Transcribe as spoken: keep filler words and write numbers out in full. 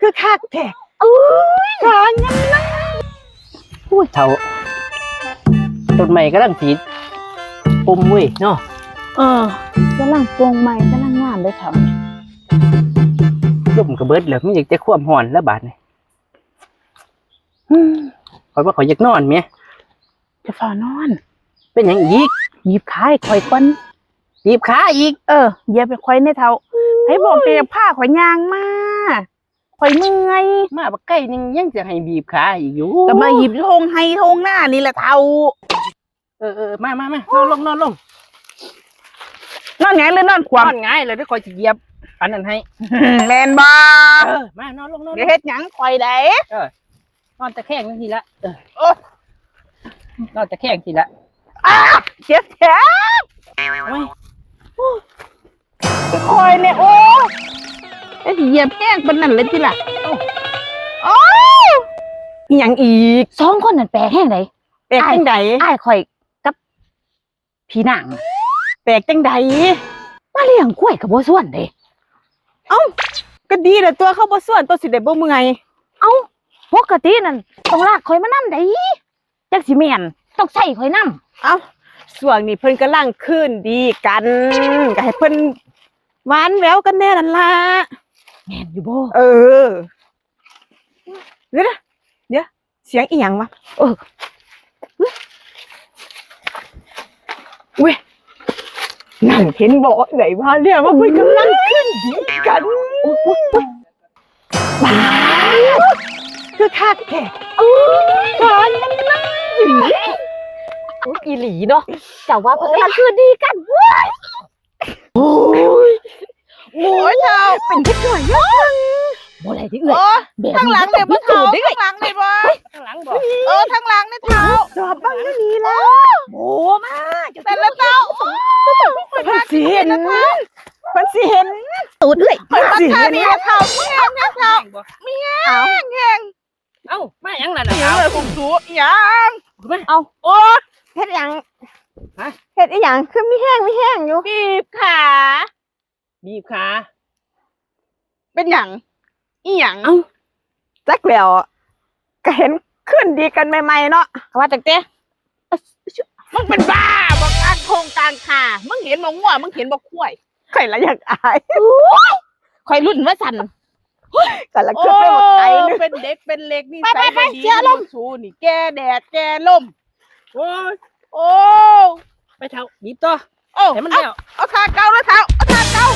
คือคักแท้ อุ้ย ขายังนั่ง อุ้ย เฒ่า ต้นไม้กำลังสิป่มเว้ยเนาะ เออ กำลังโป่งใหม่ กำลังงามเลยเฒ่า ลมก็เบิดแล้ว มีแต่ความร้อนแล้วบาดนี้ อืม ข้อยว่าข้อยอยากนอนแหม จะฟ้าวนอน เป็นหยังอีก บีบขาให้ข้อยก่อน บีบขาอีก เออ เหยียบให้ข้อยแหน่เฒ่า ให้บอกแกพาข้อยย่างมา ข้อยเมื่อย มาบักไกลนึงยังจะให้บีบขาอีกอยู่ ก็มาหยิบอยู่โฮงไฮ่โฮงนานี่แหละเฒ่า เออ เออ มา มา มา นอนลง นอนลง นอนหงายหรือนอนคว่ำ นอนหงายเลย เดี๋ยวข้อยสิเหยียบอันนั้นให้ แม่นบ่ เออ มา นอนลง นอนลง อย่าเฮ็ดหยังข้อยใด๋ เออ นอนตะแคงจังซี่ละ เออ โอ้ นอนตะแคงจังซี่ละ อ้า เจ็บแท้ โอ้ย ข้อยเนี่ย โอ้ เอ้ย เหยียบแฮงปานนั้นเลยติล่ะ โอ้ อีหยังอีก สองคนนั่นแปลกแฮงใด๋ แปลกจังใด๋ อ้าย อ้ายข้อยกับผีนาง แปลกจังใด๋ มาเลี้ยงควายก็บ่ชวนเด้ เอ้า ก็ดีแล้วตั่ว เขาบ่ชวน ตัวสิได้บ่เมื่อย เอ้า ปกตินั่นต้องลากข้อยมานำใด๋ จักสิแม่น ต้องใส่ข้อยนำ เอ้า ช่วงนี้เพิ่นกำลังคืนดีกัน ก็ให้เพิ่นหวานแหววกันแหน่นั่นล่ะ แม่นอยู่บ่ เออ เดี๋ยวนะ เดี๋ยว เสียงอีหยังวะ เออ อุ๊ย นั่นเห็นบ่ ได้ว่าแล้วว่าเพิ่นกำลังคืนดีกัน อุ๊ย อุ๊ย อุ๊ย คือคักแท้ ขายังนั่งอยู่ อุ๊ย อีหลีเนาะ แต่ว่าเพิ่นกำลังคืนดีกัน โอ้ย โอ้ย เฒ่า เป็นเด็กน้อยยัง บ่ได้เด้อเอื้อย โอ้ แบบนี้ ทางหลังเด้บ่เฒ่า ต้องเดินเด้อ ทางหลังเด้บ่ ทางหลังบ่ เออ ทางหลังเด้เฒ่า จอบบังอยู่นี่ล่ะ โอ้ มา แต่ละเฒ่า เพิ่นสิเห็น เพิ่นสิเห็น ตูดเอื้อย เพิ่นสิเห็น เฒ่า มีแฮง เฒ่า มีแฮง เอ้า มาหยังล่ะน่ะ อีหยังล่ะ เอ้า คุณสู อีหยัง มา เอ้า โอ๊ย เฮ็ดหยัง ฮะ เฮ็ดอีหยัง คือมีแฮง มีแฮงอยู่ บีบขา บีบขา เป็นหยัง อีหยัง เอ้า จักแล้ว ก็เห็นคืนดีกันใหม่ๆเนาะ เขาว่าจังเต้ มึงเป็นบ้าบ่ กลางโคงกลางคา มึงเห็นบ่งัว มึงเห็นบ่ควาย ข้อยละอยากอาย โอ๊ย ข้อยรุ่นว่าสั่น ก็ละเกือบไปหมดไกลนึง โอ้ เป็นเด็กเป็นเล็กนิสัย ไปไปไป บ่ดี เสียอารมณ์ สูนี่ แก่แดดแก่ลม โอ้ย โอ้ ไปเฒ่า บีบต่อ โอ้ ให้มันแล้ว เอา เอาท่าเก่าเลยเฒ่า เอาท่าเก่า